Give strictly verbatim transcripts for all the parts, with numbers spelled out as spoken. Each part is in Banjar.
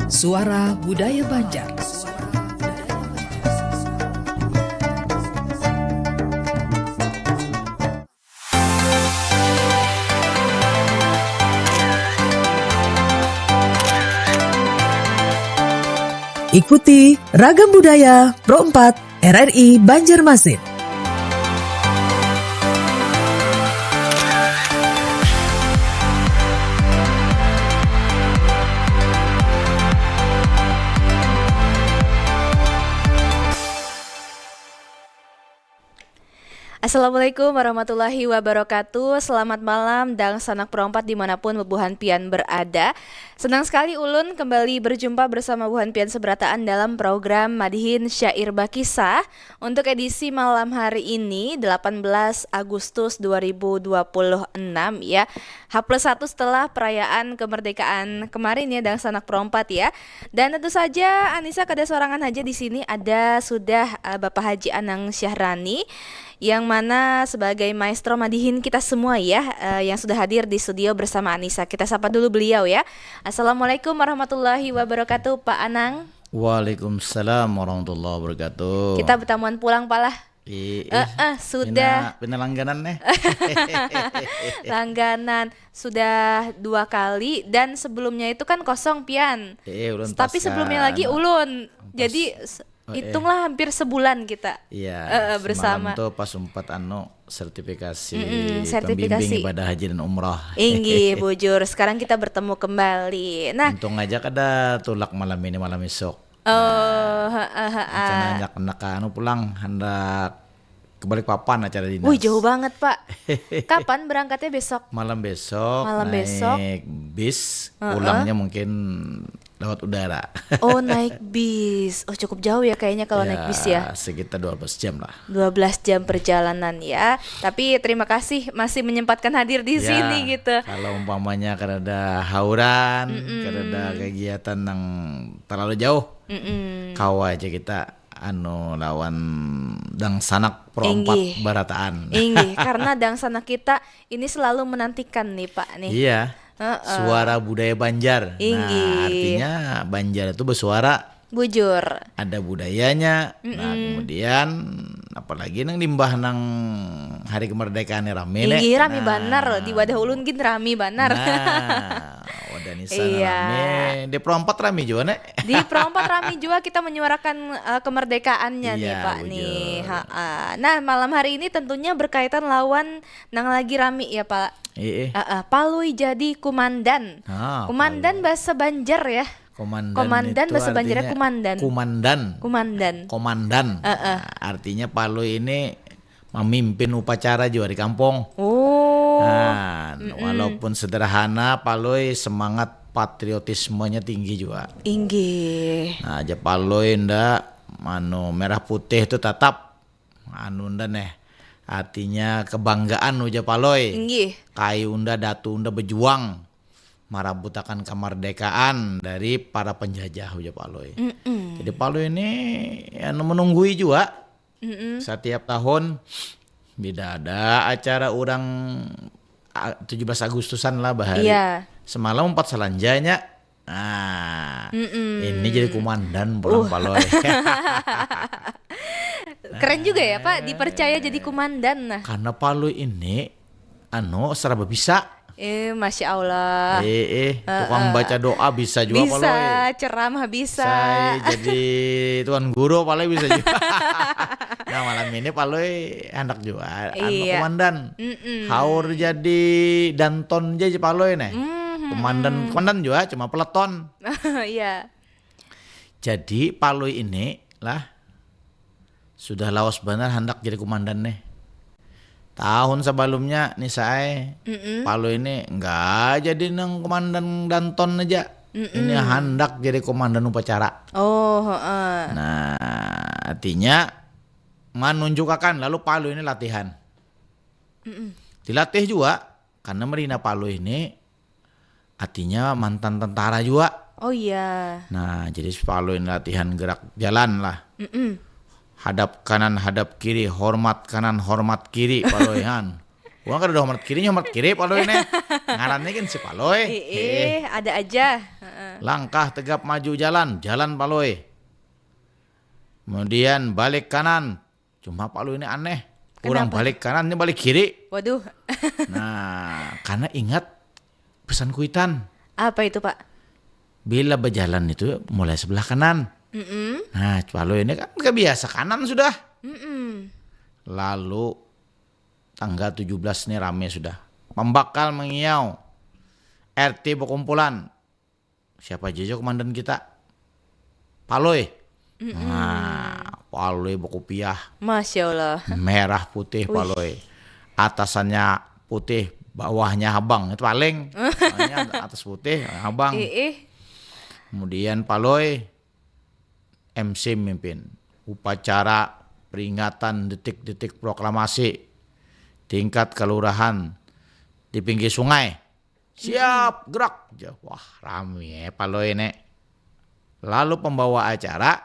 Suara Budaya Banjar. Ikuti Ragam Budaya Pro empat R R I Banjarmasin. Assalamualaikum warahmatullahi wabarakatuh. Selamat malam, dangsanak Pro empat dimanapun bubuhan pian berada. Senang sekali ulun kembali berjumpa bersama bubuhan pian seberataan dalam program Madihin Syair Bakisah untuk edisi malam hari ini, delapan belas Agustus dua ribu dua puluh enam, ya. H plus satu setelah perayaan kemerdekaan kemarin, ya, dangsanak Pro empat, ya. Dan tentu saja Anisa kada sorangan haja di sini, ada sudah, eh, Bapak Haji Anang Syahrani yang mana sebagai maestro madihin kita semua, ya, eh, yang sudah hadir di studio bersama Anisa. Kita sapa dulu beliau, ya. Assalamualaikum warahmatullahi wabarakatuh, Pak Anang. Waalaikumsalam warahmatullahi wabarakatuh. Kita betamuan pulang, Pak, lah. Ih, eh, eh, sudah. Pina, pina langganan nih. Langganan sudah dua kali dan sebelumnya itu kan kosong pian. Eh, ulun. Tapi pas sebelumnya kan lagi ulun. Pas. Jadi s-, oh, eh, hitunglah hampir sebulan kita. Iya, eh, eh, bersama. Semalam tuh pas umpat anu sertifikasi, mm-mm, sertifikasi pembimbing ibadah haji dan umrah. Inggih, bujur. Sekarang kita bertemu kembali. Nah, untung aja kada tulak malam ini, malam esok. Oh, nah, heeh, heeh. Rencana handak, handak anu pulang, handak ke Balikpapan acara dinas. Wih, jauh banget, Pak. Kapan berangkatnya besok? Malam besok, malam besok. Naik bis, heeh, pulangnya mungkin lewat udara. Oh, naik bis. Oh, cukup jauh ya kayaknya kalau naik bis ya. Ya, sekitar dua belas jam lah. Dua belas jam perjalanan ya. Tapi terima kasih masih menyempatkan hadir di sini gitu. Ya, kalau umpamanya kada ada hauran, mm-mm, kada ada kegiatan yang terlalu jauh, mm-mm, kawa aja kita anu lawan dangsanak Pro empat, inggih, barataan. Inggih, karena dangsanak kita ini selalu menantikan nih, Pak, nih. Iya. Heeh. Suara budaya Banjar. Inggih. Nah, artinya Banjar itu bersuara. Bujur. Ada budayanya. Nah, mm-mm, kemudian apalagi nang limbah nang hari kemerdekaan ni rami nih. Inggih, rami, nah, banar. Di wadah ulun gin rami banar. Nah, wadah Nisa, iya, rami. Di Pro empat rami jua, nih. Di Pro empat rami jua kita menyuarakan, eh, kemerdekaannya nih, iya, Pak, bujur, nih. Ha-ah. Nah, malam hari ini tentunya berkaitan lawan nang lagi rami ya, Pak. Iya. Heeh, Palui jadi kumandan. Ah, kumandan, Palui, bahasa Banjar ya. Komandan, komandan itu bahasa Banjarnya artinya kumandan. Kumandan. Kumandan. Komandan. Heeh. Nah, artinya Palui ini memimpin upacara jua di kampung. Oh. Nah, mm-mm, walaupun sederhana, Palui semangat patriotismenya tinggi jua. Inggih. Nah, aja Palui nda, anu, merah putih tu tatap, anu, nda neh. Artinya kebanggaan ujar Palui. Inggih. Kayu nda, datu nda bejuang marabutakan kemerdekaan dari para penjajah, ujar Palui. Mm-mm. Jadi Palui ini, anu, menunggui jua. Mm-mm. Setiap tahun bila ada acara urang, a, tujuh belas Agustusan lah bahari. Iya. Semalam umpat salanjanya. Nah, mm-mm, ini jadi kumandan pulang, uh, Palui. Keren juga ya, Pak, dipercaya jadi kumandan. Nah, karena Palui ini, anu, serba bisa. Eh, Masya Allah. Eh, eh, tukang, heeh, baca doa bisa jua, bisa, Palui. Ceramah bisa. Bisa jadi tuan guru, Palui bisa juga. Nah, malam ini Palui handak jua, anu, iya, komandan. Mm-mm. Haur jadi danton ja, Palui nih. Mm-mm. Komandan, komandan jua, cuma peleton. Iya. Jadi Palui ini lah sudah lawas banar handak jadi komandan nih. Tahun sebelumnya nih, sae, mm-mm, Palui ini enggak jadi nang komandan danton aja. Mm-mm. Ini handak jadi komandan upacara. Oh, heeh. Nah, artinya menunjukkan lalu Palui ini latihan. Mm-mm. Dilatih juga karena merina Palui ini artinya mantan tentara juga. Oh iya. Nah, jadi si Palui ini latihan gerak jalan lah. Mm-mm. Hadap kanan, hadap kiri, hormat kanan, hormat kiri, Palui, han. Bukan kada ada Homart kiri, Homart kiri Palui nih. Ngarannya kan si Palui. Ih, ada aja. Heeh. Langkah tegap maju jalan, jalan Palui. Kemudian balik kanan. Cuma Palui ini aneh. Orang balik kanan, ini balik kiri. Waduh. Nah, karena ingat pesan kuitan. Apa itu, Pak? Bila berjalan itu mulai sebelah kanan. Mm-mm. Nah, Palui ini kan kebiasa kanan sudah. Mm-mm. Lalu tanggal tujuh belas ini rame sudah. Pembakal mengiau. R T berkumpulan. Siapa aja komandan kita? Palui. Mm-mm. Nah, Palui berkupiah. Masya Allah. Merah putih Palui. Atasannya putih, bawahnya habang. Itu paling. Pokoknya atas putih, habang. Ih, ih. Kemudian Palui M C mimpin upacara peringatan detik-detik proklamasi tingkat kelurahan di pinggir sungai. Siap, gerak. Ja, wah, rame Palui ini. Lalu pembawa acara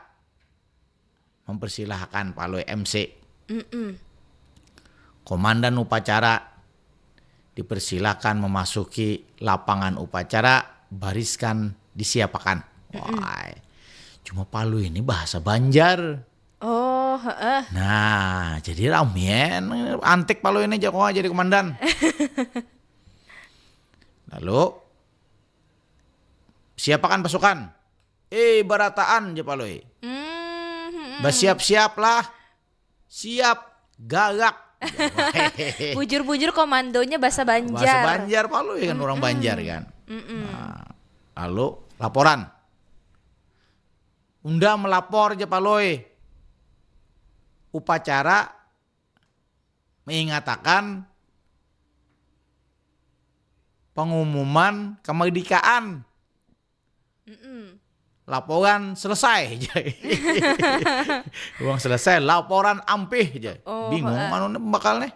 mempersilahkan Palui M C. Mm-mm. Komandan upacara dipersilakan memasuki lapangan upacara, bariskan disiapakan. Mm-mm. Wah, cuma Palui ini bahasa Banjar. Oh, heeh. Nah, jadi ramien antik Palui ini Jawa jadi komandan. Lalu siapakan pasukan? Eh, barataan ja Palui. Hmm, hmm. Bersiap-siaplah. Siap, garak. Bujur-bujur komandonya bahasa Banjar. Bahasa Banjar Palui kan, orang Banjar kan. Mm-mm. Nah, lalu laporan. Unda melapor ja Palui. Upacara mengatakan pengumuman kemerdekaan. Mm-mm. Laporan selesai. Uang selesai, laporan ampih aja. Oh, bingung heeh. Anu nih pembakal nih.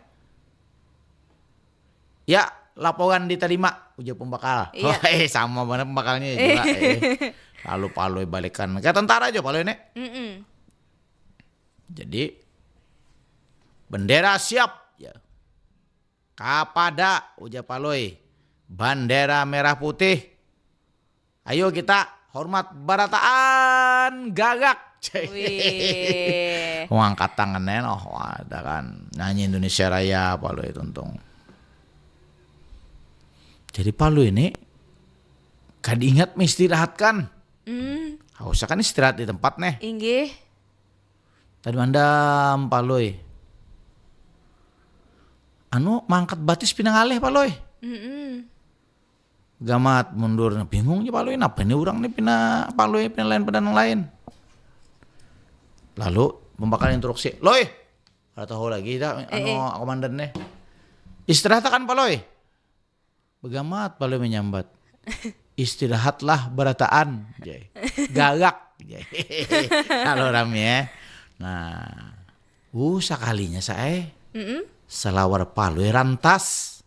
Ya, laporan diterima, ujar pembakal. Iya. Oh, eh, sama banget pembakalnya juga. Eh. Lalu Palui balikan ke tentara aja Palui nih. Mm-mm. Jadi bendera siap ya. Kapada, ujar Palui, bandera merah putih. Ayo kita hormat barataan, garak. Wih. Wangkat tangan nen, oh, ada kan nyanyi Indonesia Raya Palui tuntung. Jadi Palui ini kada ingat mengistirahatkan. Hmm. Harusnya kan istirahat di tempat nih. Inggih. Tadi mandam Palui. Anu, mangkat batis pina ngalih Palui. Mm-mm. Gamat mundur, nah, bingung ja Palui, napa ini urang nih pina Palui pina lain pada nang lain. Lalu pembakal instruksi, "Loi, kada tahu lagi dah anu, eh, eh, komandan nih. Istirahat akan Palui." Begamat Palui menyambat. Istirahatlah barataan, jai. Garak, jai. Kalau rame ya. Nah, uh, sakalinya sae. Mm-mm. Salawar Palui rantas.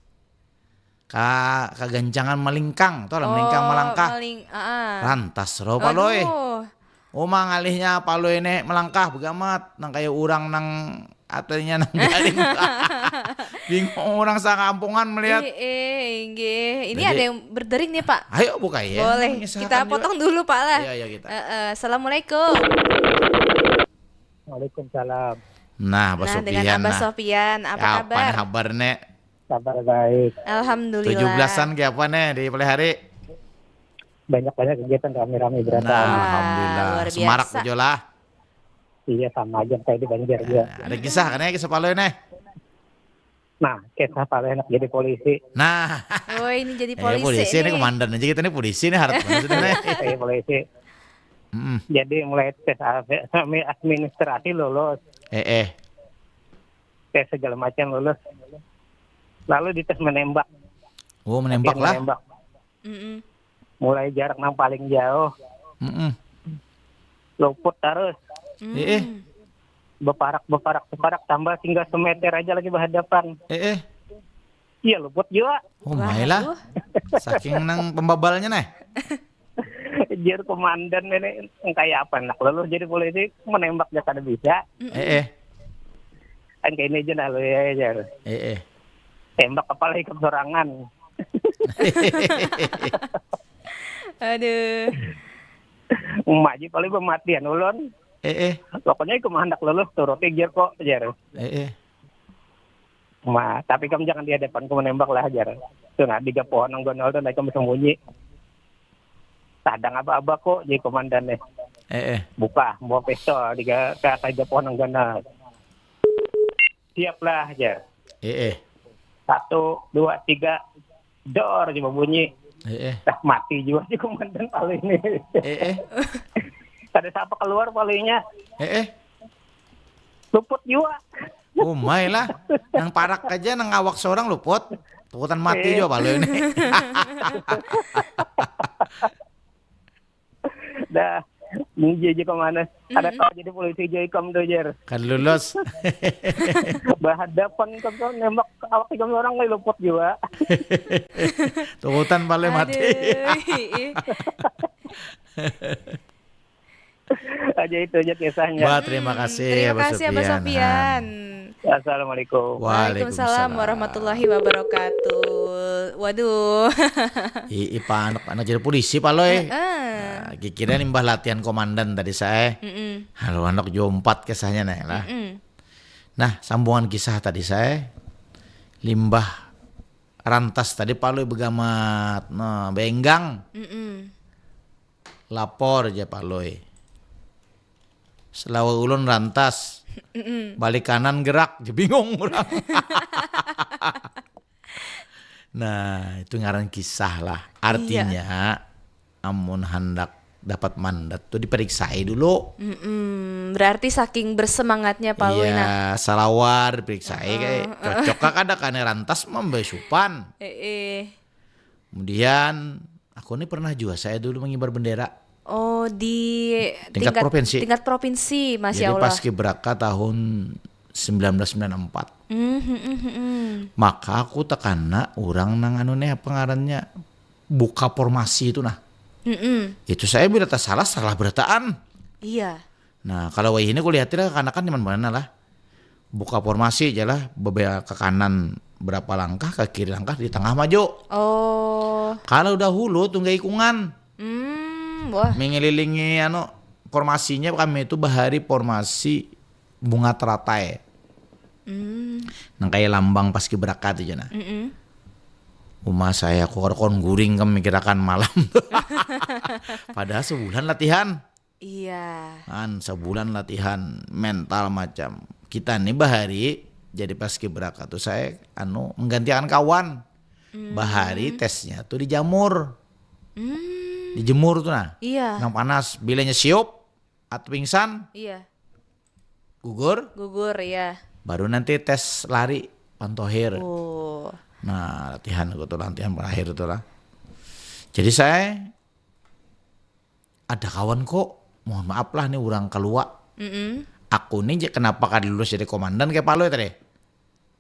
Ka, kagancangan malingkang, tuh lah, malingkang, oh, malangkah. Maling-, ah, ah. Rantas roh Palui. Aduh. Uma ngalihnya Palui ini melangkah begamat nang kaya urang nang atanya nang garing. Bingung urang sakampungan melihat. Eh, eh, inggih. Ini jadi, ada yang berdering nih, Pak. Ayo buka ya. Boleh. Kita potong dulu, Pak lah. Iya, iya, kita. Eh, eh, assalamualaikum. Waalaikumsalam. Nah, Abah Sopian, dengan Abah Sopian, apa kabar? Apa nih kabar nih? Kabar baik. Alhamdulillah. Tujuh belasan ke apa nih di Palui hari? Banyak-banyak kegiatan, rame-rame berasa. Nah, alhamdulillah. Luar biasa. Semarak bejo lah. Iya, sama aja kayak di Banjar juga. Nah, ada kisah kan ya, kisah Palui nih? Nah, kisah Palui anak jadi polisi. Nah. Oh, ini jadi polisi, eh, polisi ini nih. Komandan aja kita nih polisi nih, harap banget sudah nih. Iya, polisi. Mm-mm. Jadi mulai tes administrasi lulus. Eh, eh. Tes segala macam lulus. Lalu dites menembak. Oh, menembak lah. Menembak. Mm-mm. Mulai jarak nang paling jauh. Mm-mm. Luput terus. Mm. Eh, eh. Beparak, beparak, beparak, tambah tinggal semeter aja lagi berhadapan. Eh, eh. Iya, luput juga. Oh, main lah. Saking nang pembabalnya nih. Jar komandan ini, kayak apa nak lulus jadi polisi, menembak aja kada bisa. Mm-mm. Eh, eh. Kan kayak ini aja nah, lu ya, jar. Eh, eh. Tembak kepala ikam sorangan. Aduh. Emak ji paling pematian ulun. Eh eh. Pokoknya ikam handak lulus turuti jar kok jar. Eh eh. Ma, tapi kamu jangan di hadapanku menembak lah jar. Tuh nah, tiga pohon yang gonol tuh naik kamu sembunyi. Sadang apa-apa kok jadi komandan nih. Eh eh. Buka, bawa pistol tiga ke atas tiga pohon yang gonol. Siap lah jar. Eh eh. Satu, dua, tiga, dor coba bunyi. Eh eh. Dah mati juga si komandan paling ini. Eh eh. Kada siapa keluar palingnya. Eh eh. Luput juga. Oh my lah. Nang parak aja nang awak seorang luput. Tukutan mati juga palu ini. Dah. Ini aja kemana? Ada kau jadi polisi aja ikam tuh jer. Kan lulus. Berhadapan ikam tuh nembak awak ikam orang kayak luput juga. Tukutan palu mati. Aduh, ih. Aja itu aja kisahnya. Wah, terima kasih Terima Abah kasih Abah Sofian. Sofian. Assalamualaikum. Waalaikumsalam. Warahmatullahi wabarakatuh. Waduh. I, ipa anak anak jadi polisi palo eh. Ah. Nah, kira limbah latihan komandan tadi saya. Mm-mm. Halo anak jompat kisahnya nih lah. Mm-mm. Nah, sambungan kisah tadi saya limbah rantas tadi palui begamat nah, benggang Mm-mm. lapor aja palui. Selawa ulun rantas Mm-mm. balik kanan gerak je bingung orang. Nah, itu ngaran kisah lah. Artinya amun handak dapat mandat tuh diperiksai dulu. Mm-mm. Berarti saking bersemangatnya palui nah. Iya, salawar diperiksai kayak cocok kah kada kena rantas mah bae supan. Eh, eh. Kemudian aku ini pernah juga saya dulu mengibar bendera. Oh, di Tingkat provinsi. Tingkat provinsi, masya Jadi Allah. Paskibraka tahun sembilan belas sembilan puluh empat. Hmm, hmm, hmm, hmm, hmm. Maka aku tekana orang nang anu nih apa ngarannya buka formasi itu nah. Mm-mm. Itu saya bila tak salah salah berataan. Iya. Nah, kalau wayah ini kulihat lah kekanakan nyaman mana lah. Buka formasi aja lah, bebea ke kanan berapa langkah, ke kiri langkah, di tengah maju. Oh. Kalau dahulu tunggai ikungan, Hmm, wah. mengelilingi anu formasinya kami itu bahari formasi bunga teratai. Hmm. Nang kayak lambang paskibraka itu nah. Mm-mm. Uma saya aku kon guring kami kirakan malam. Padahal sebulan latihan. Iya. Kan sebulan latihan mental macam. Kita nih bahari jadi paskibraka tuh saya anu menggantikan kawan. Bahari tesnya tuh dijamur. Hmm. Dijemur tuh nah. Iya. Nang panas bilanya siup atau pingsan Iya. gugur Gugur ya. Baru nanti tes lari pantohir. Oh. Nah, latihan aku tuh latihan berakhir tuh lah. Jadi saya ada kawan kok, mohon maaf lah nih orang keluar. Mm-mm. Aku nih je- kenapa kada lulus jadi komandan kayak Palui tadi?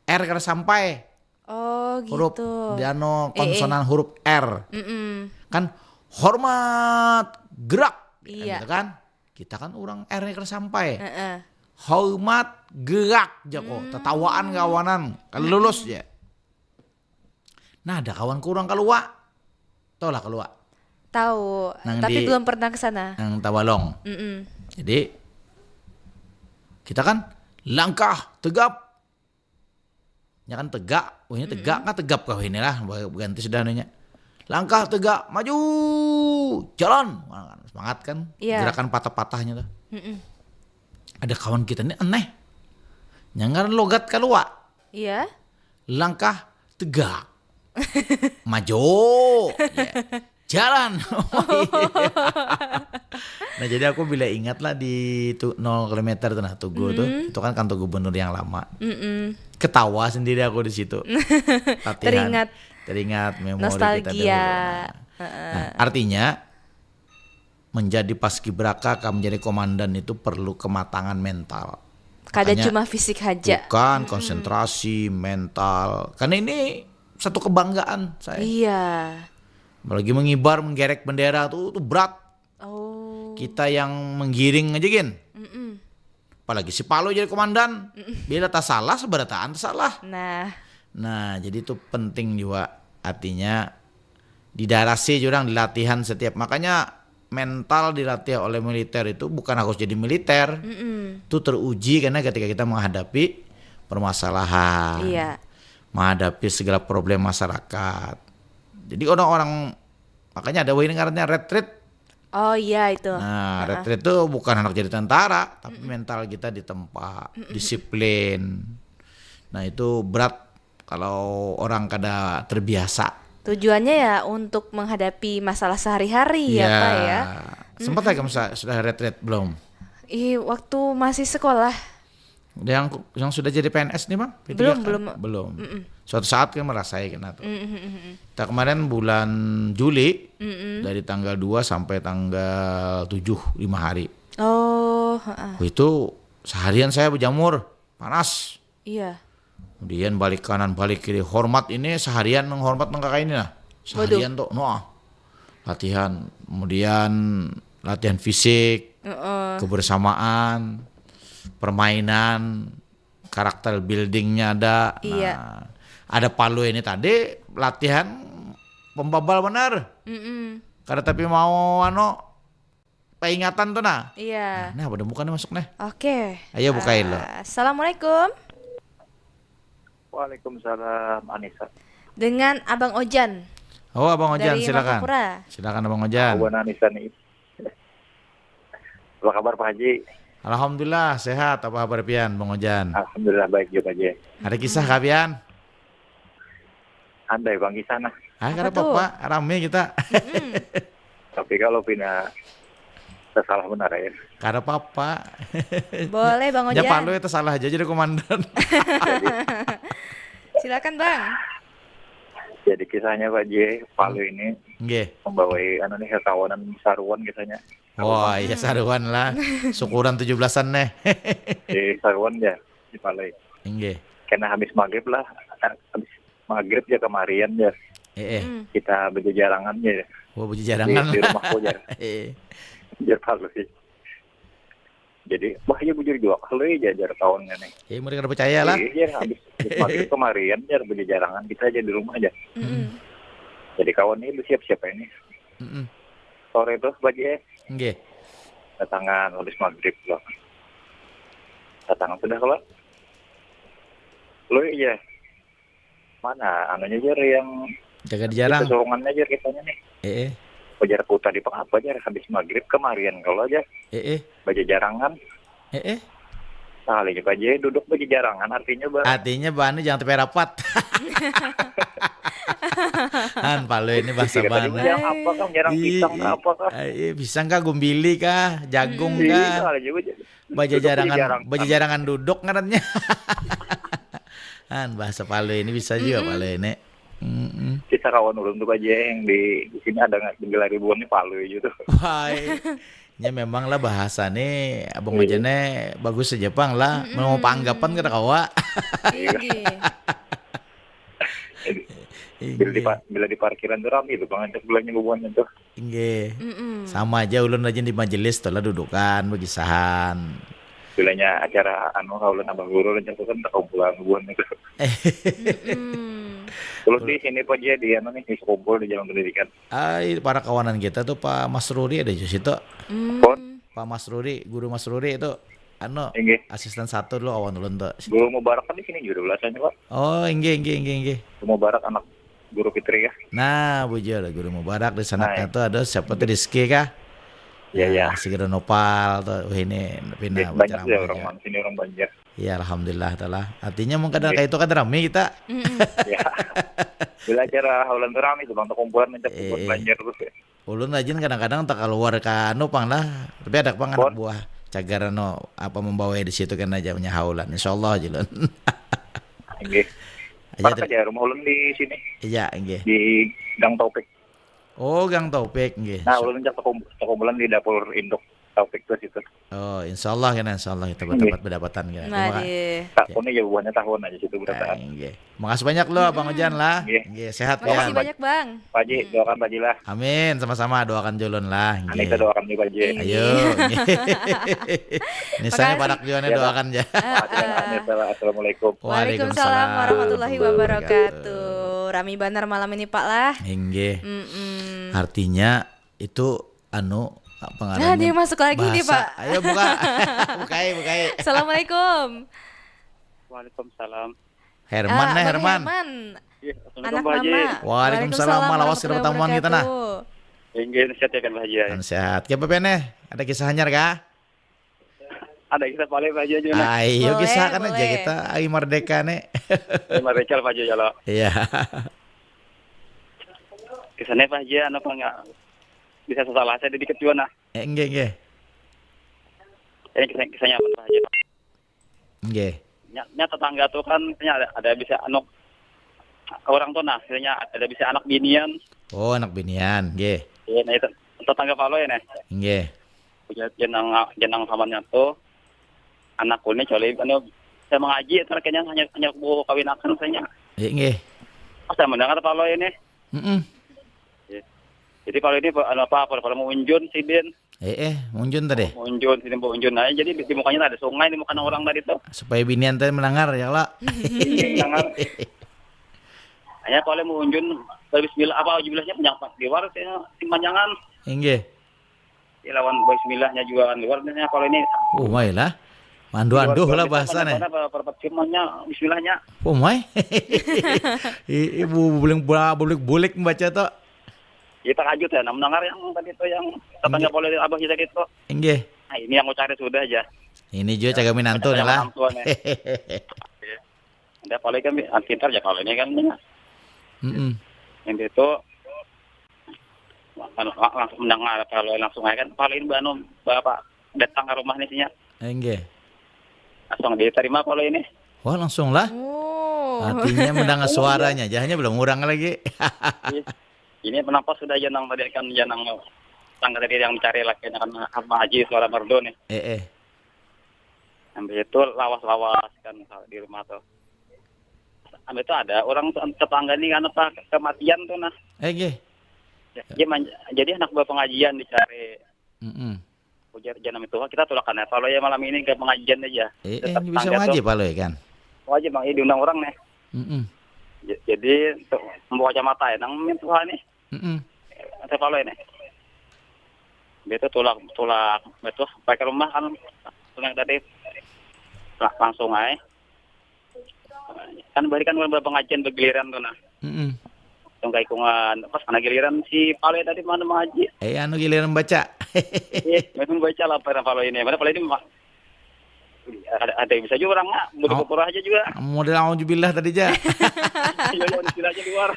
R kada sampai. Oh, Huruf gitu. di anu Eh, eh. Konsonan huruf R. Mm-mm. Kan hormat gerak Iya. gitu kan. Kita kan orang R nya kada sampai. Heeh. Hormat gerak jako. Hmm. Tetawaan kawanan. Kan lulus ya. Nah, ada kawan kurang kalua. Tahu lah kalua. Tahu, Nang tapi di- belum pernah ke sana. Nang Tawalong. Mm-mm. Jadi kita kan langkah tegap. Ya kan tegak, wah ini tegak nggak tegap kau inilah ganti sudah nanya. Langkah tegak, maju, jalan. Wah, semangat kan? Iya. Gerakan patah-patahnya tuh. Mm-mm. Ada kawan kita ini aneh. Nyanggaran logat kalua. Iya. Langkah tegak. Maju. Ya. Jalan. Nah, jadi aku bila ingat lah di tu, nol kilometer tuh nah Tugu tuh. Itu kan kantor gubernur yang lama. Mm-mm. Ketawa sendiri aku di situ. Latihan. Teringat. Teringat memori Nostalgia. Kita dahulu. Nah, artinya menjadi paskibraka, menjadi komandan itu perlu kematangan mental. Kada Makanya cuma fisik aja. Bukan konsentrasi, mental. Karena ini satu kebanggaan saya. Iya. Apalagi mengibar, menggerek bendera tuh, tuh berat. Oh. Kita yang menggiring aja gin. Mm-mm. Apalagi si Palo jadi komandan. Bila tak salah, seberataan tak salah. Nah. Nah, jadi itu penting juga, artinya didarasi jurang di latihan setiap. Makanya mental dilatih oleh militer itu bukan harus jadi militer. Mm-mm. Itu teruji karena ketika kita menghadapi permasalahan, Iya. menghadapi segala problem masyarakat. Jadi orang-orang, makanya ada wahini ngarannya retreat. Oh iya itu. Nah, Heeh. retreat itu bukan anak jadi tentara, tapi mental kita ditempa, disiplin. Nah, itu berat kalau orang kada terbiasa. Tujuannya ya untuk menghadapi masalah sehari-hari ya, Pak ya. Sempat ya kamu sa- sudah retreat belum? Ih, waktu masih sekolah. Yang yang sudah jadi P N S nih, Bang? P tiga Belum, kan? Belum. Belum. Mm-mm. Suatu saat kita merasai kena tuh. Mm-mm. Kita kemarin bulan Juli Mm-mm. dari tanggal dua sampai tanggal tujuh, lima hari. Oh, heeh. Wah, itu seharian saya berjamur, panas. Iya. Kemudian balik kanan, balik kiri. Hormat ini seharian menghormat nang kakak ini nah. Seharian tuh, noh. Latihan, kemudian latihan fisik, Heeh. kebersamaan, permainan, karakter buildingnya ada. Iya. Nah, ada Palui ini tadi latihan pembabal benar. Mm-mm. Kada tapi mau anu peringatan tuh nah. Iya. Nah, pada bukan masuk nih. Oke. Ayo bukai lo. Eh, Assalamualaikum. Waalaikumsalam, Anissa. Dengan Abang Ojan. Oh, Abang Ojan, Dari silakan. Martapura. Silakan Abang Ojan. Awan Anissa nih. Apa kabar, Pak Haji? Alhamdulillah sehat. Apa kabar pian, Bang Ojan? Alhamdulillah baik juga, Pak Haji. Ada kisah kah pian? Andai, Bang, kisah nah. Ah, Apa kada tuh? apa-apa, rame kita. Mm-mm. Tapi kalau pina tersalah benar ya. Kada apa-apa. Boleh, Bang Ya Ojan. Palui itu salah aja jadi komandan. Silakan, Bang. Jadi kisahnya, Pak Haji, Palui ini Nggih. membawai anu nih, kekawanan saruan kisahnya. Wah, iya saruan lah. Syukuran tujuh belasan nih. Di saruan ya, di Palui. Nggih. Kena habis maghrib lah, habis maghrib ya kemarian ya. Eh, eh. Mm. Kita berjejarangan ya, Wah, di, berjejarangan. Di rumahku ya. Eh. Jar Palui. Jadi, wah, ya bujur juga Palui ya, jar kawan nih. Ya, mereka kada percaya lah. Iya, ya, habis, habis maghrib kemarian ya, berjejarangan kita aja di rumah aja. Mm-mm. Jadi kawan ini bersiap-siap ini. Mm-mm. Sore tuh, Pak Haji, Nggih. datangan habis maghrib loh. Datangan sudah kalau. Lo iya. Mana anunya, Jar, yang Jaga di jarang. Kesurungannya, Jar, kisahnya nih. Eh, eh. Ujar ku tadi, "Pak, apa, Jar, habis maghrib kemarian kalau, Jar, Eh, eh. berjejarangan." Eh, eh. Sekalinya Pak Haji duduk berjejarangan, artinya, Bang. Artinya bani jangan tepi rapat. Han, Palui ini bahasa Iya, tadi bani. Yang apa kah? Nyerang Ih, pisang ih, kah, apa kah? Ih, pisang kah, gumbili kah, jagung Iya, kah? Sekalinya aja. Bajajarangan, Duduk berjejarangan. Bajajarangan duduk ngarannya. Han, bahasa Palui ini bisa juga Palui ini. Mm-mm. Kita kawan ulun tuh aja yang di, di sini ada nggak di Gelaribuan nih, Palui gitu. Wah, nya memang lah bahasa nih, Abang Ojan nih bagus aja pang lah. Mau panggapan kada kawa. Inggih. Bila di, pa- bila di parkiran tuh rame tuh, Bang, ajak belanja bubuhannya tuh. Inggih. Mm-mm. Sama aja ulun rajin di majelis tuh lah dudukan, begisahan. Bilanya acara anu, kawalan Abah Guru, lah, jatuh kan kumpulan bubuhannya tuh. Mm-mm. Ulun di sini, Pak Haji, di anu nih, di sekumpul di Jalan Pendidikan. Ai, para kawanan kita tuh Pak Mas Ruri ada di situ. Mm. Pon, Pak Mas Ruri, Guru Mas Ruri itu anu Inggih. Asisten satu dulu awan ulun tuh. Guru Mubarak kan di sini juga biasanya, Pak. Oh, inggih, inggih, inggih, inggih. Guru Mubarak anak Guru Fitri ya. Nah, bujur Guru Mubarak di sana Nah, tuh ada siapa tuh Rizky kah? Iya, iya. Nah, si Guru Nopal tuh. Wah, ini pindah Banyak ya ceramah orang aja. Mana sini orang Banjar. Iya, alhamdulillah taala. Artinya mungkin kada Iya. kayak itu kan rame kita. Mm-mm. Ya. Bila acara haulan tuh rame tuh, Bang, tuh kumpulan mencak Eh, Banjar tuh. Ulun rajin kadang-kadang tak keluar ke anu pang lah. Tapi ada pang anak Pon. Buah cagar anu apa membawa di situ kan aja punya haulan. Insyaallah aja ulun. Inggih. Aja Mana ter- aja rumah ulun di sini, Iya, inggih. di Gang Taufik. Oh, Gang Taufik nggih. Nah, ulun cak takum- takumpulan di dapur induk. Taufik tuh situ. Oh, insyaallah kena, insyaallah kita berdapat berdapatan kena. Terima kasih. Mari. Tak pun ya buahnya tahun aja situ Nah, bertahan. Nggih. Makasih banyak loh Bang Ojan lah. Nggih. Nggih, sehat Makasih ya. Banyak, Bang. Pak Haji, doakan Pak Haji lah. Amin, sama-sama doakan julun lah. Anak Nggih. Kita doakan nih Pak Haji. Iya. Ayo. Nggih. Ini saya Makasih. padak juga nih Ya, Pak. Doakan aja. Amin. Assalamualaikum. Waalaikumsalam warahmatullahi wabarakatuh. Rami banar malam ini, Pak lah. Inggih. Mm-mm. Artinya itu anu apa Nah, ngarannya? Dia masuk lagi nih, Bahasa. Pak. Ayo buka. Bukai, bukai. Assalamualaikum. Waalaikumsalam. Herman Ah, nih, Bang Herman. Herman. Iya, Anak assalamualaikum Pak Haji. mama. Waalaikumsalam, lawas kita Warahmatullahi pertemuan kita, nah. Wabarakatuh. Inggih, sehat ya kan Pak Haji ya. Kan sehat. Kiapa pian nih? Ada kisah anyar kah? Ada kisah paling Pak Haji aja nah. Ayo Boleh, kisahkan aja boleh. Kita. Ayo merdeka nih. Terima kasih Pak Haji ya lo. Iya. Kisahnya Pak Haji anu apa enggak bisa salah saya dikit juga nah. Eh, enggak, enggak. Ini kisah kisahnya apa Pak Haji? Enggak. Nya, nya tetangga tuh kan nya ada, ada bisa anu orang tuh nah, misalnya ada bisa anak binian. Oh, anak binian, enggak. Iya, nah itu tetangga Palo ya nah. Enggak. Punya jenang jenang kawannya tuh anak kulit coli anu saya mengaji itu kayaknya hanya hanya bu kawinakan saya. Eh, enggak. Pas saya mendengar Palo ini. Mm-mm. Jadi kalau ini anu apa apa kalau mau unjun sidin Eh, eh, munjun tadi. Unjun sini bu unjun aja jadi di mukanya ada sungai di muka orang tadi tuh. Supaya binian tadi mendengar ya lah. Jangan. Hanya kalau mau unjun bismillah apa auzubilahnya panjang di luar sih panjangan. Inggih. Ya lawan bismillahnya juga kan luar biasanya kalau ini Oh, mai lah. Mandu-anduh lah bahasanya. Apa perpat ciumannya bismillahnya. Oh, mai. I- Ibu buling bulik-bulik membaca tuh. Kita kajut ya, nah, mendengar yang tadi tuh yang tetangga boleh abah kita gitu. Inggih. Nah, ini yang mau cari sudah aja. Ini juga caga minantu nih lah. Ada paling kan ah, pintar ya kalau ini kan ya. Mm-mm. Yang itu lang- lang- langsung mendengar kalau langsung aja kan paling banu bapak datang ke rumah nih sinya Inggih. langsung diterima kalau ini Wah, langsung lah. Oh. Artinya mendengar suaranya, jahanya belum orang lagi. ini menapa sudah jenang tadi kan jenang tangga tadi yang mencari laki kan apa haji suara merdu nih Eh, eh. Ambil itu lawas-lawas kan di rumah tuh ambil itu ada orang tuh tetangga nih kan apa kematian tuh nah Eh, gih. Ya, dia man- jadi anak buah pengajian dicari Mm-mm. ujar jangan itu kita tulakan ya kalau ya malam ini ke pengajian aja Eh, eh, Tetap bisa tangga ngaji tuh. Palo ya kan? Wajib bang ini diundang orang nih Mm-mm. J- jadi untuk membawa kacamata ya nang min tuha nih Mm-mm. Ada Palo ini dia itu tulak tulak itu sampai ke rumah kan tulak tadi la- langsung aja kan barikan orang pengajian bergiliran tuh nah Mm-mm. Tungkai kungan pas kena giliran si Palo tadi mana mengaji Eh, anu giliran baca. Iya, memang baca lah apa Palo ini. Mana Palo ini mak ada, ada yang bisa juga orang nggak, boleh Oh. berpura aja juga. Model auzubillah tadi aja. Iya, iya, istilah aja luar.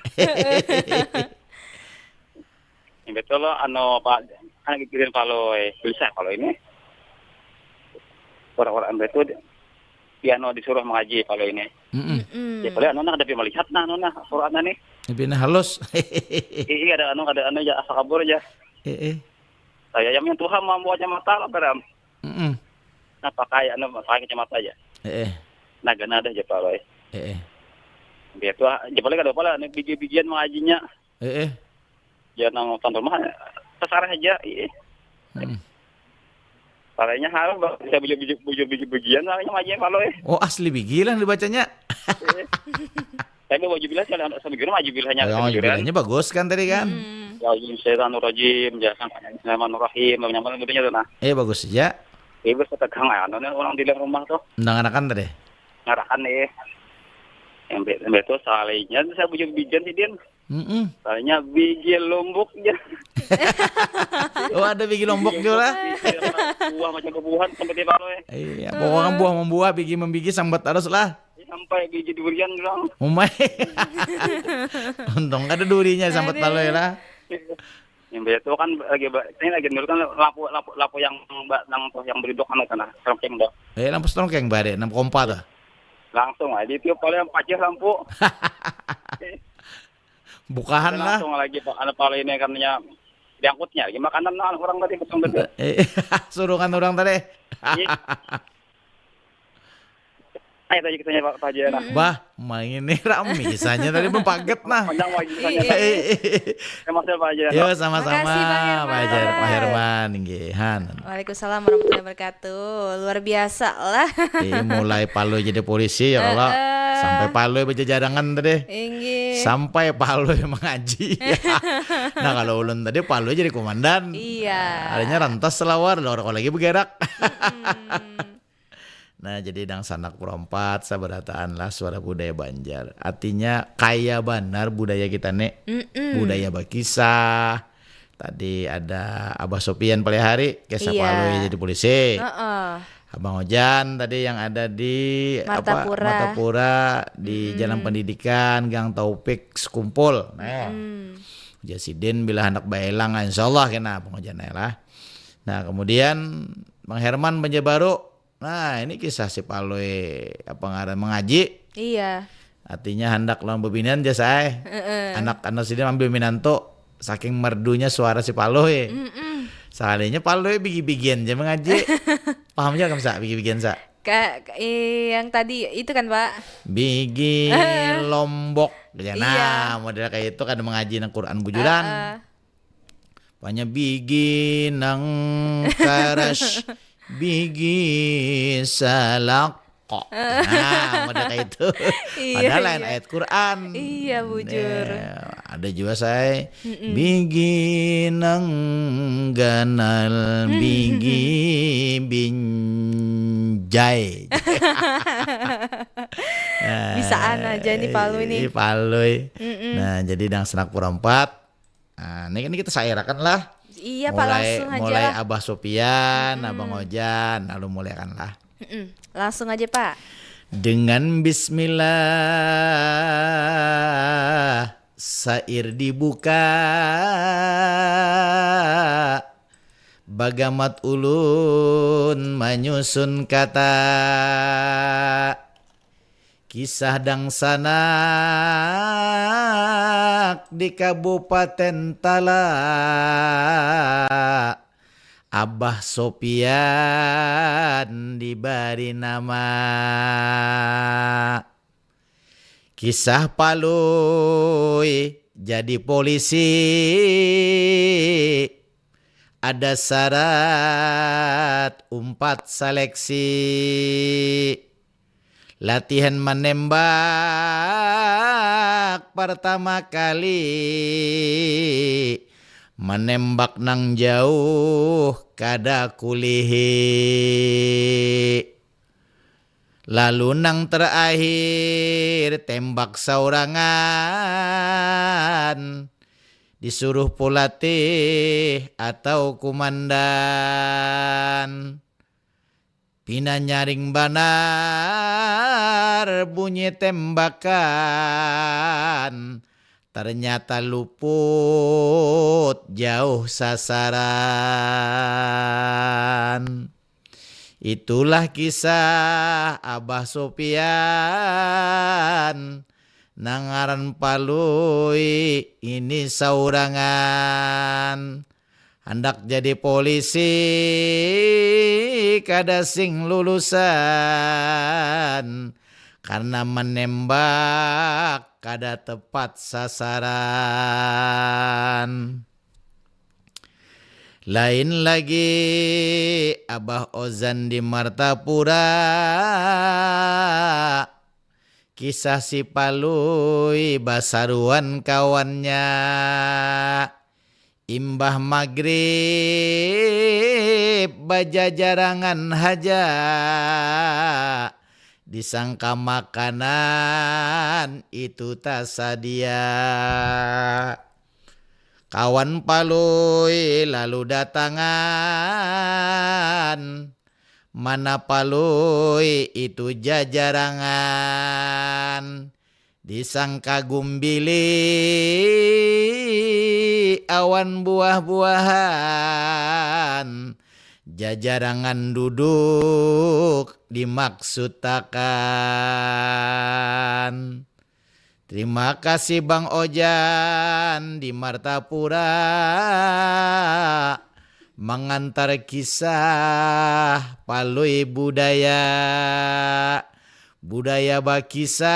Yang betul loh, anu Pak, kan gigirin Palo, eh, bisa Palo ini. Orang-orang betul dia anu disuruh mengaji Palo ini. Mm-mm. Mm-mm. Ya Palo anu nak ada melihat nah, anu nah, Quran nih. Tapi ini halus. Iya ada anu, ada anu ya asal kabur aja. Eh, eh. Saya yang Tuhan mau buat kacamata lah beram. Mm-mm. Nah pakai anu pakai kacamata aja. Eh, eh. Nah gana ada aja Palo. Eh. Eh, eh. Dia tuh, ya paling ada apa lah, nih bigi-bigian mengajinya. Eh, eh. Ya nang nonton rumah, terserah aja. Iya. Mm. Palanya harus bang, bisa bujur-bujur bujur-bujur bagian palanya ngajian Palo eh. Oh, asli bigi lah dibacanya. Tapi baju bilah sih, ada sama guru maju bilahnya. Oh, yang bilahnya bagus kan tadi kan? Hmm. Ya, auzubillahi minasyaitonirrajim, ya kan. Bismillahirrahmanirrahim, nyaman gitunya tuh nah. Eh, bagus saja. Ibu setegang anu nih orang di dalam rumah tuh Undang-anakan tadi. Ngarakan nih. Yang be- yang betul salainya tuh saya bujur bijian sih din. Mm-mm. Salainya biji lomboknya. Oh, ada bigi lombok juga lah. Buah macam bubuhan seperti Palo eh. Iya, pokoknya buah membuah, bigi membigi, sambat terus lah. Sampai biji durian bilang. Umai. Untung ada durinya sambat Palo ya lah. Yang betul kan lagi ba- ini lagi dulu kan lampu lampu lampu yang mbak nang tuh yang beridok anu sana serengkeng tuh. Eh, lampu serengkeng bare, enam kompa tuh. Langsung aja ditiup oleh pacih lampu. Bukahan lah. Langsung lagi Pak, ada Palo ini katanya Diangkutnya lagi makanan nah, orang tadi, petang tadi. Eh, surungan orang tadi. Iya. Ayo tadi kisahnya Pak, Pak Haji, nah. Mm-mm. Bah, main ini rami kisahnya tadi, bepaget nah. Panjang lagi kisahnya. Iya. Eh, eh, eh. Ya, Mas, ya, Pak Haji, ya. Yo, sama-sama, makasih, Bang Herman. Pak Haji, Pak Herman, nggih, han. Waalaikumsalam warahmatullahi wabarakatuh. Luar biasa lah. Iya, mulai Palui jadi polisi, ya Allah. Heeh. Sampai Palui bejajarangan tadi. Inggih. Sampai Palui mengaji. Nah, kalau ulun tadi Palui jadi komandan. Iya. Adanya rantas selawar, lor lagi bergerak. Mm-mm. Nah, jadi dangsanak perompat, sabarataan lah suara budaya Banjar. Artinya kaya banar budaya kita nih. Mm-mm. Budaya bakisah. Tadi ada Abah Sopian Palihari, kisah, iya, Palui jadi polisi. Heeh. Abang Ojan tadi yang ada di apa, Martapura. Martapura, di, mm-mm, Jalan Pendidikan, Gang Taufik Sekumpul. Nah, mm-mm, ujar sidin bila hendak baelang, insya Allah kena Abang Ojan lah. Nah, kemudian Bang Herman Banjarbaru. Nah, ini kisah si Palui, apa ngaran, mengaji. Iya. Artinya handak lawan bebinian, jar ai. Heeh. Anak, anak sidin ambil minantu. Saking merdunya suara si Palui. Mm-mm. Sekalinya Palui bigi-bigian aja mengaji. Paham aja kamu, Sa, bigi-bigian, Sa? Ka-, eh, yang tadi itu kan, Pak? Bigi lombok. Ya, iya, nah, model kayak itu kan mengaji nang Quran bujuran. Heeh. Panya bigi nang karas, bigi salak. Kok. Nah, model kayak itu. Iya, padahal lain, iya, ayat Quran. Iya, bujur. Ya, ada juga saya, mm-mm, bigi nang ganal, bigi binjai. Nah, bisaan aja nih Palui nih. Ih, Palui. Mm-mm. Nah, jadi dangsanak perompat. Nah, ini kan kita syairakan lah. Iya, Pak, mulai, langsung aja mulai lah. Abah Sopian, mm-mm, Abang Ojan, lalu mulaikan lah. Mm-mm. Langsung aja, Pak. Dengan bismillah, syair dibuka. Bagamat ulun manyusun kata. Kisah dangsanak di Kabupaten Tala. Abah Sopian dibari nama. Kisah Palui jadi polisi. Ada syarat umpat seleksi. Latihan menembak pertama kali. Menembak nang jauh kada kulihi. Lalu nang terakhir tembak saurangan. Disuruh pelatih atau komandan. Pina nyaring banar bunyi tembakan. Ternyata luput jauh sasaran. Itulah kisah Abah Sopian. Nang ngaran Palui ini saurangan. Handak jadi polisi kada sing lulusan. Karena menembak kada tepat sasaran. Lain lagi Abah Ozan di Martapura. Kisah si Palui basaruan kawannya. Imbah magrib bajajarangan haja. Disangka makanan itu tasadia. Kawan Palui lalu datangan. Mana Palui itu jajarangan. Disangka gumbili awan buah-buahan. Jajarangan duduk dimaksutakan. Terima kasih Bang Ojan di Martapura, mengantar kisah Palui budaya. Budaya bakisah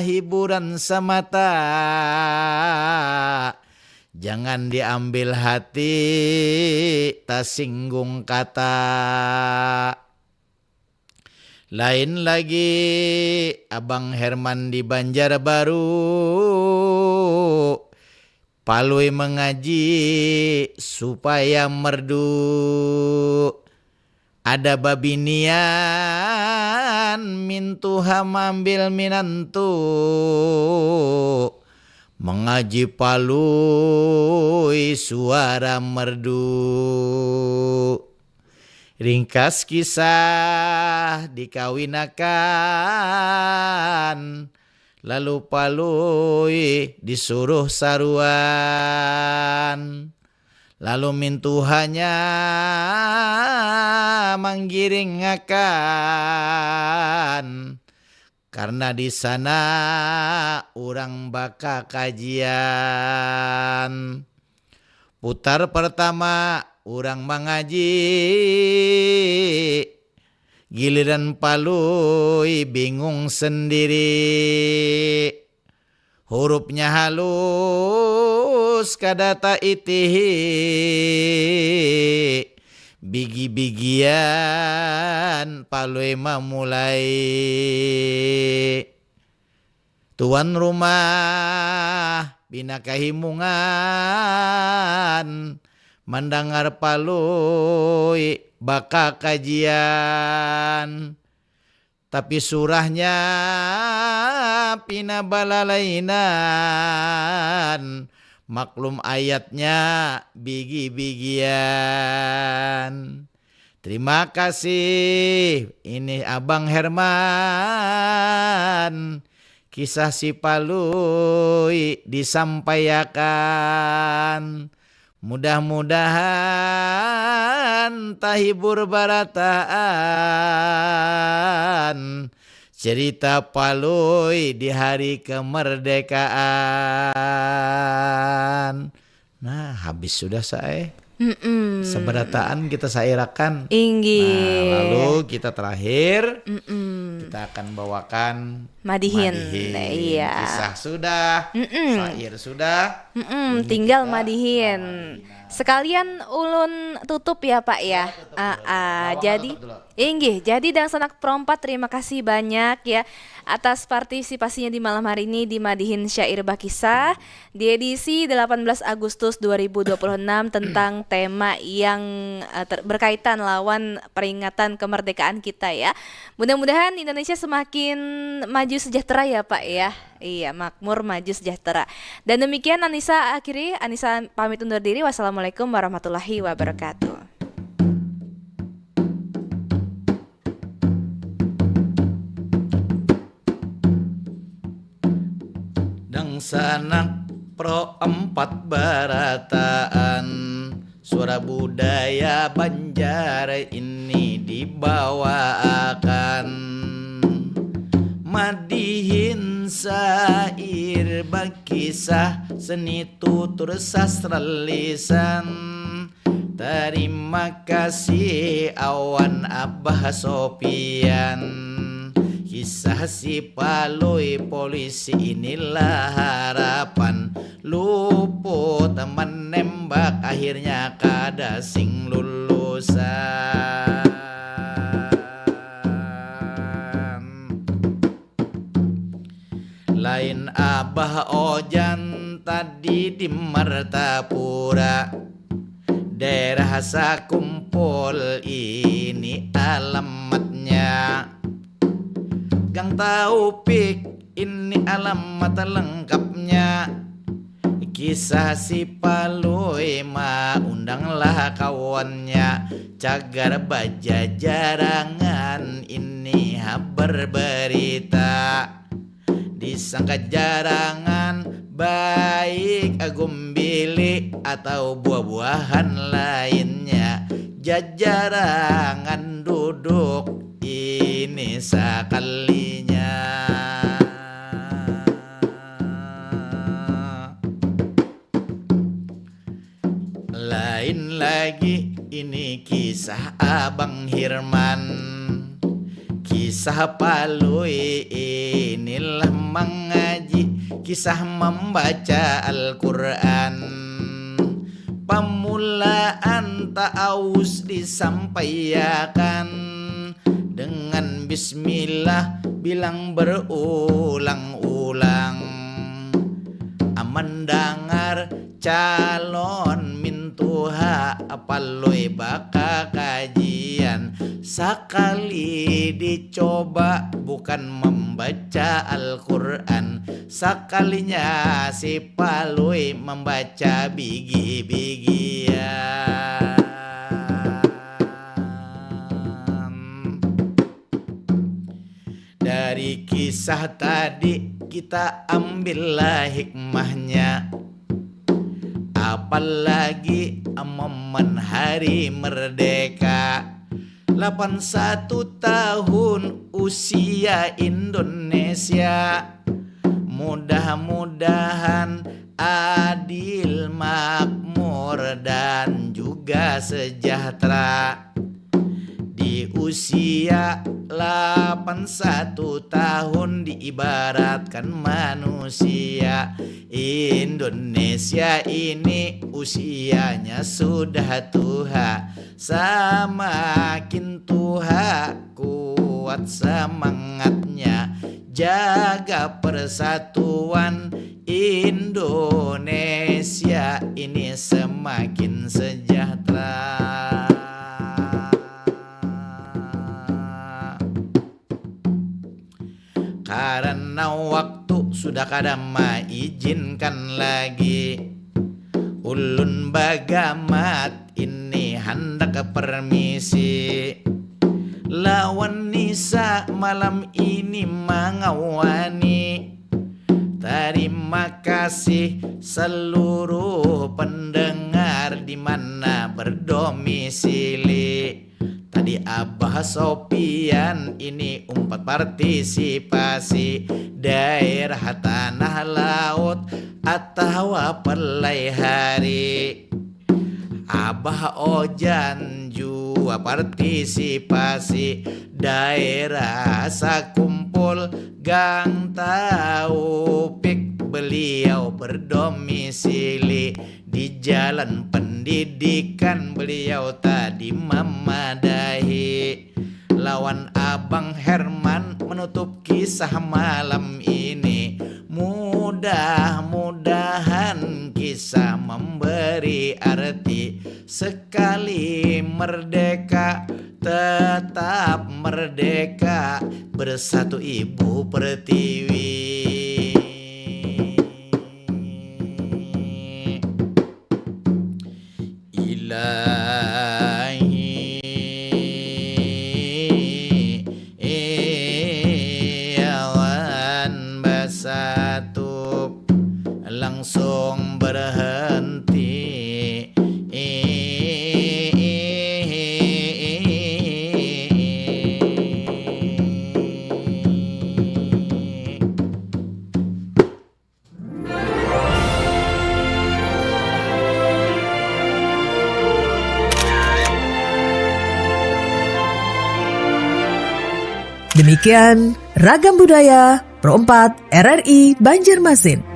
hiburan semata. Jangan diambil hati, tasinggung kata. Lain lagi Abang Herman di Banjarbaru, Palui mengaji supaya merdu. Ada babinian mintuha mambil minantu. Mengaji Palui suara merdu. Ringkas kisah dikawinakan, lalu Palui disuruh saruan. Lalu mintuhanya manggiringakan, karena di sana urang bakakajian. Putar pertama urang mangaji, giliran Palui bingung sendiri. Hurufnya halus kada taitihi. Bigi-bigian Palui mamulai. Tuan rumah pina kahimungan mandangar Palui bakakajian. Tapi surahnya pina balalainan, maklum ayatnya bigi-bigian. Terima kasih, ini Abang Herman. Kisah si Palui disampaiakan. Mudah-mudahan tahibur barataan cerita Palui di hari kemerdekaan. Nah, habis sudah sae. Mm-mm. Seberataan kita sairakan. Inggih. Nah, lalu kita terakhir, Mm-mm. kita akan bawakan Madihin. Madihin. Iya. Kisah sudah, Mm-mm. Syair sudah. Mm-mm. Ini tinggal kita madihin. Madihin. Sekalian ulun tutup ya, Pak, ya. Oh, tutup dulu. Ah, ah, jadi, tutup dulu. Inggih, jadi Dangsanak Pro empat, terima kasih banyak ya atas partisipasinya di malam hari ini di Madihin Syair Bakisah di edisi delapan belas Agustus dua ribu dua puluh enam tentang tema yang, eh, ter-, berkaitan lawan peringatan kemerdekaan kita ya. Mudah-mudahan Indonesia semakin maju sejahtera ya, Pak, ya. Iya, makmur, maju, sejahtera. Dan demikian Anissa akhiri, Anissa pamit undur diri. Wassalamualaikum warahmatullahi wabarakatuh. Dangsanak Pro empat barataan, suara budaya Banjar ini dibawaakan. Madihin sair bakisah, seni tutur sastra lisan. Tarima kasih awan Abah Sopian. Kisah si Palui polisi inilah harapan. Luput menembak akhirnya kada sing lulusan. Lain Abah Ojan tadi di Martapura. Daerah Sakumpul ini alamatnya. Gang Taufik ini alamat lengkapnya. Kisah si Palui maundanglah kawannya. Cagar bajajarangan ini habar berita. Disangka jarangan baik gumbili atau buah-buahan lainnya. Jajarangan duduk ini sakalinya. Kisah Palui inilah mangaji, kisah mambaca Al-Quran. Pamulaan ta'awuz disampaiakan dengan bismillah bilang berulang-ulang. Aman dangar calon mintuha Palui baka kajian. Sakali dicoba bukan membaca Al-Quran, sakalinya si Palui membaca bigi-bigian. Dari kisah tadi kita ambillah hikmahnya. Apalagi momen hari merdeka, lapan satu tahun usia Indonesia. Mudah-mudahan adil, makmur, dan juga sejahtera. Di usia lapan satu tahun diibaratkan manusia. Indonesia ini usianya sudah tuha. Samakin tuha, kuat semangatnya jaga persatuan. Indonesia ini semakin sejahtera. Karena waktu sudah kada maizinkan lagi, ulun bagamat ini handak permisi. Lawan Nisa malam ini mangawani. Tarima kasih seluruh pendengar di mana berdomisili. Tadi Abah Sopian ini umpat partisipasi daerah Tanah Laut atawa Pelai Hari. Abah Ojan jua partisipasi daerah Sakumpul Gang Taupik. Beliau berdomisili di Jalan Pendidikan. Beliau tadi mamadahi lawan Abang Herman menutup kisah malam ini. Mudah-mudahan kisah memberi arti. Sekali merdeka, tetap merdeka, bersatu Ibu Pertiwi. Ilahi, awan basatu langsung berhenti. Demikian Ragam Budaya Pro empat R R I Banjarmasin.